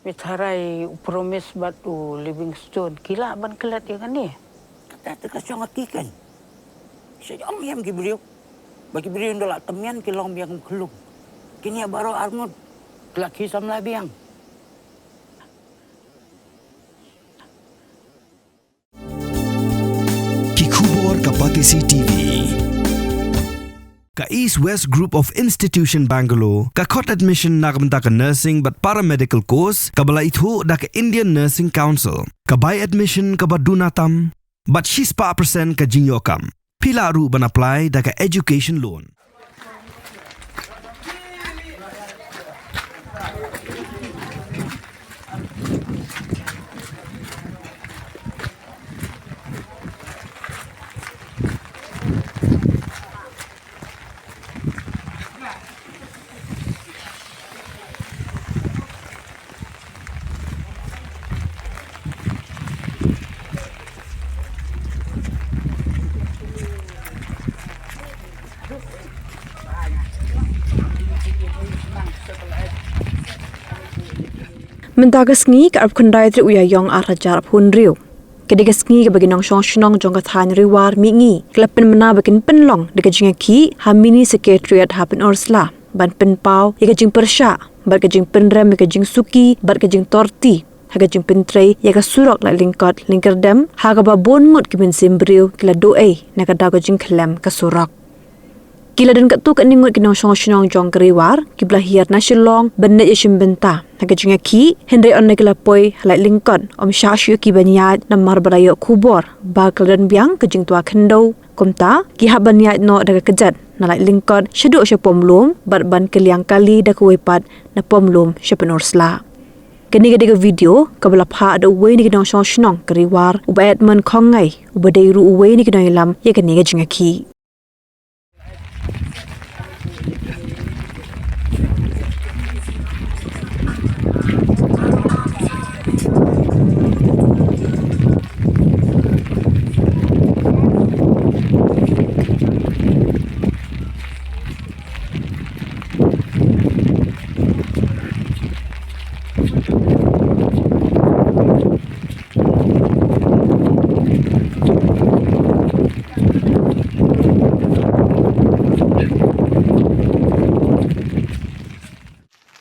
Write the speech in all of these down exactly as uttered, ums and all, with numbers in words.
Pynharai u Promise bad u Livingstone ki lah ban klet ïa kane. Kata te ka shong ha ki kan. Sha ïam ïam ki briew. Ba ki briew ynda la tymmen ki long biang kum khlung. Kine baroh arngut ki la ki samla biang. Ki khubor ka Batesi T V. Ka East West Group of Institution Bangalore ka khot admission na ka bynta ka nursing bad paramedical course kaba la ithuh da ka Indian Nursing Council. Ka bai admission kaba duna tam bad shispah percent ka jingïoh kam. Phi lah ruh ban apply da ka education loan. Mynta ka sngi ka arphew khyndai tarik u Ïaïong ar hajar arphew hynriew. Ka dei ka sngi kaba ki nongshong shnong jong ka thaiñ Riwar Mihngi ki la pynbna ba kin pynlong da ka jingïakhih ha mini secretariat ha Pynursla ban pynpaw ïa ka jingpyrshah bad ka jingpynrem ïa ka jingsuki bad ka jingtorti ha ka jingpyntrei ïa ka surok Laitlyngkot Lyngkyrdem ha kaba bun ngut ki mynsiem briew ki la duh ei na ka daw ka jingkhlem ka surok. Ki la don katto katne ngut ki nongshong shnong jong ka Riwar kiba la hiar na Shillong ban leit ïashim bynta ha ka jingïakhih, hynrei ynda ki la poi ha Laitlyngkot ym shah shuh ïa ki ban ïaid namar ba la ïoh khubor ba ka la don biang ka jingtwa khyndew. Kumta ki hap ban ïaid noh da ka kjat na Laitlyngkot shaduh sha Pomlum bad ban kylliang kali da kawei pat na Pomlum sha Pynursla. Kane ka dei ka video kaba la phah da uwei na ki nongshong shnong ka Riwar, u Bah Edmund Khongngai, uba dei ruh uwei na ki nongïalam ïa kane ka jingïakhih.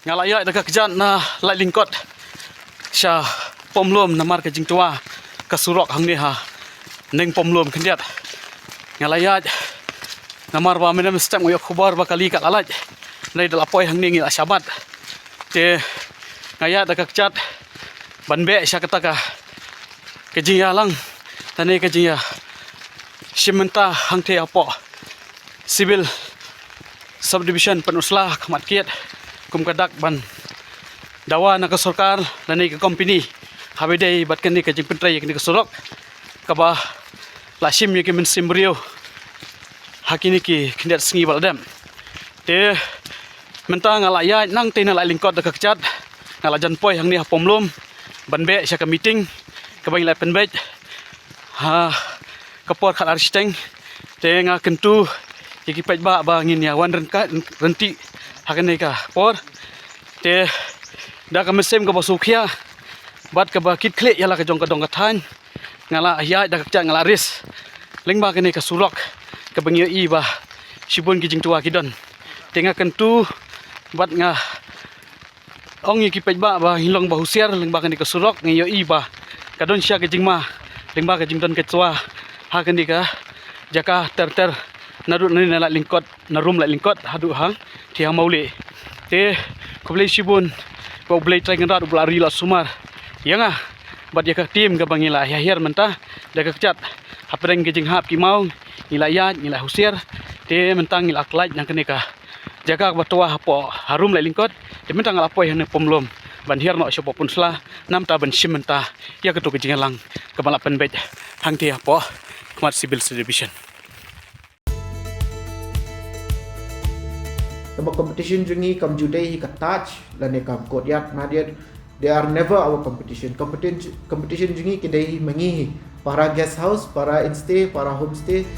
Nga la ïaid da ka kjat na Laitlyngkot sha Pomlum namar ka jingtwa ka surok hangne ha neng Pomlum khyndiat. Nga la ïaid namar ba mynne mynstep nga ïoh khubor ba kali ka la lait. Nai da la poi hangne ngi la shabat. Te nga ïaid da ka kjat ban beh sha kata ka, ka jingïalang. Tane ka jingïa shim bynta hangtei hapoh Civil Subdivision Pynursla khmat kiad kum ka dak ban dawa na ka sorkar lane ka company haba ïadei bad kane ka jingpyntrei kane ka surok kaba la shim ïa ki mynsiem briew ha kine ki khyndiat sngi ba la dep. Te mynta nga la ïaid nangtei na Laitlyngkot da ka kjat, nga la jan poi hangne ha Pomlum ban beh sha ka meeting kaba ngi la pynbeit ha ka por khatar shiteng. Te nga kyntu ïa ki paidbah ba ngin ïa wan ryngkat ryntih ha kane ka por. Te da ka mynsiem kaba sngewkhia bad kaba kit khlieh ïa la ka jong ka dong ka thaiñ, nga la ïaid da ka kjat, nga la risk lyngba kane ka surok kaba ngi ïohi ba shibun ki jingtwa ki don. Te nga kyntu bad nga ong ïa ki paidbah ba ngin long ba husiar lyngba kane ka surok, ngi ïohi ba ka don shisha ka jingma lyngba ka jingdon ka twa ha kane ka jaka ter ter naduh nane na Laitlyngkot, na Rum Laitlyngkot haduh hangtei ha Mawlieh. Te khublei shibun ba U Blei Trai Kynrad uba la ri la sumar ïa nga bad ïa ka team kaba ngi la ïa hiar mynta da ka kjat hapdeng ka jinghap ki maw ngi la ïaid, ngi la husiar. Te mynta ngi la khlad na kane ka jaka kaba twa hapoh ha Rum Laitlyngkot. Te mynta nga la poi hangne Pomlum ban hiar noh sha Pynursla namar ban shim bynta ïa kato ka jingïalang kaba la pynbeit hangtei hapoh khmat Civil Subdivision. Kaba competition jong ngi kam ju dei hi ka Taj lane kam Courtyard Marriott. They are never our competition. Competition, competition jong ngi ki dei hi ma ngi hi. Para guest house, para instay, para homestay.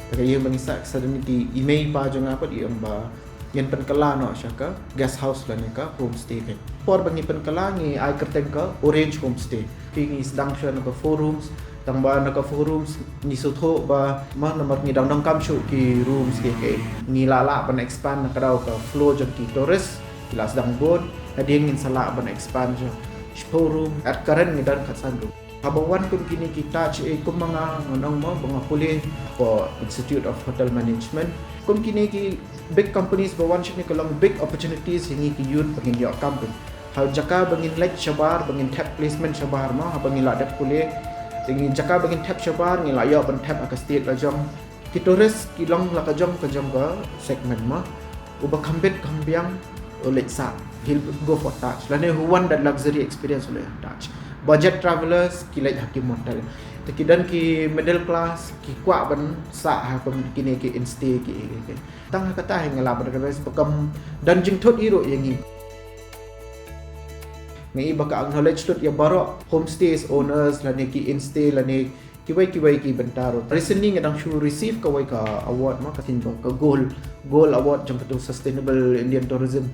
Te ka ïa ma ngi sa, suddenly ki i mei i pa jong nga pat i ong ba Ngin pynkylla noh sha ka guest house lane ka homestay ka. Por ba ngi pynkylla ngi ai kyrteng ka Orange Homestay. Phi ngi sdang sha na ka four rooms, tang ba na ka four rooms ngi sngewthuh ba ma namar ngi dang donkam shuh ki rooms ki ki. Ngi la lah ban expand na ka daw ka flow jong ki tourist, ki la sdang bun, hadien ngin sa lah ban expand sha shiphew room, at current ngi don khatsan room. Haba wan kum kine ki Taj, eh, kum ma nga ngan ong mo ba nga pule for Institute of Hotel Management. Kum kine ki big companies ba wan shane ka long big opportunities ïa ngi ki youth ba ngin ïoh kam pyn. Ha jaka ba ngin leit shabar, ba ngin thep placement shabar mo, haba ngin la dep pule. Te ngi jaka ba ngin thep shabar, ngin la ïoh ban thep ha ka state la jong. Ki tourist ki long la ka jong ka jong ka segment mo. Uba kham bit kham biang u leit sah, he'll go for Taj. Lane who want that luxury experience u leit Taj. Budget travelers ki leit ha ki motel. Te ki don ki middle class ki kwah ban sah ha kum kine ki instay ki, ki, ki. Tang ha kata hi nga lah ban recommend ba kam don jingthut ïa ruh ïa ngi. Nga i ba ka acknowledge lut ïa baroh homestays owners lane ki instay lane kiwei kiwei ki bynta ruh. Recently nga dang shu receive kawei ka award mo, ka thing ba ka gold, gold award jong katu Sustainable Indian Tourism.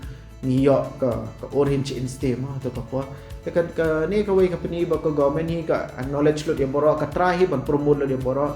Ngi ïoh ka, ka Orange Instay mo, tu ka por. Te ka, kane kawei ka pyni ba ka government hi ka acknowledge lut ïa baroh, ka try hi ban promote lut ïa baroh.